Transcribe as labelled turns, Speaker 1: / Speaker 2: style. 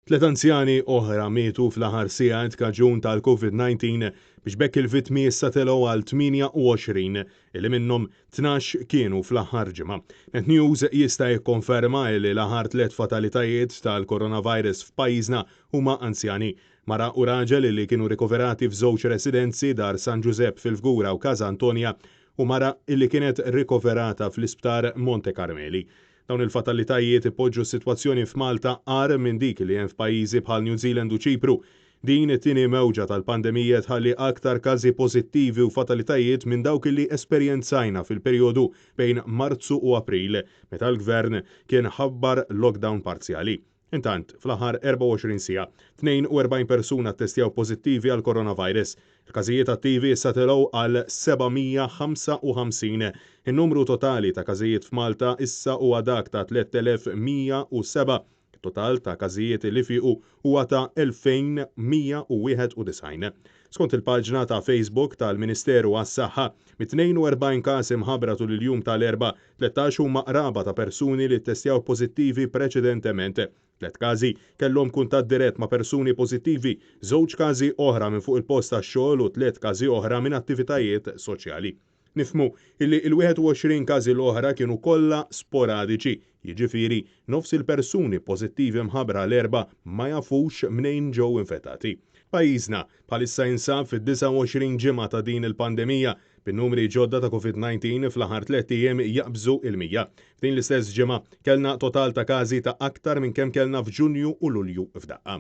Speaker 1: Tliet anzjani oħra mietu fl-aħħar sigħat kaġun tal-Covid-19 biex b'hekk il-vittmi issa telgħu għal 28, illi minnhom 12 kienu fl-aħħar ġimgħa. Net News jista' jikkonferma illi l-aħħar tliet fatalitajiet tal-coronavirus f'pajjiżna huma anzjani. Mara u raġel illi kienu rikoverati f'żewġ residenzi, Dar San Ġużepp fil-Fgura u Casa Antonia, u mara illi kienet rikoverata fl-Isptar Monte Carmeli. Dawn il-fatalitajiet ipoġġu s-sitwazzjoni f'Malta agħar minn dik li hemm f'pajjiżi bħal New Zealand u Ċipru. Din it-tieni mewġa tal-pandemija tħalli aktar każi pożittivi u fatalitajiet minn dawk li esperjenzajna fil-perjodu bejn Marzu u April, meta l-Gvern kien ħabbar lockdown parzjali. Intant, fl-aħħar 24 siegħa, 42 persuna ttestjaw pożittivi għall-coronavirus. Il-każijiet attivi issa telgħu għal 755. In-numru totali ta' każijiet f'Malta issa huwa dak ta' 3,107. It-total ta' każijiet li fiequ huwa ta' 2,191. Skont il-paġna ta' Facebook tal-Ministeru għas-Saħħa, mit-42 każ imħabbra tul il-jum tal-Erbgħa, 13 huma qraba ta' persuni li ttestjaw pożittivi preċedentement. Tliet każi kellhom kuntatt dirett ma' persuni pożittivi, żewġ każi oħra minn fuq il-post tax-xogħol u tliet każi oħra minn attivitajiet soċjali. Nifhmu illi l-21 każi l-oħra kienu kollha sporadiċi, jiġifieri nofs il-persuni pożittivi mħabbra l-Erbgħa ma jafux mnejn ġew infettati. Pajjiżna bħalissa jinsab fid-29 ġimgħa ta' din il-pandemija, bin-numri ġodda ta' Covid-19 fl-aħħar tlett ijiem jaqbżu il-100. F'din l-istess ġimgħa kellna total ta' każi ta' aktar minn kemm kellna f'Ġunju u Lulju f'daqqa.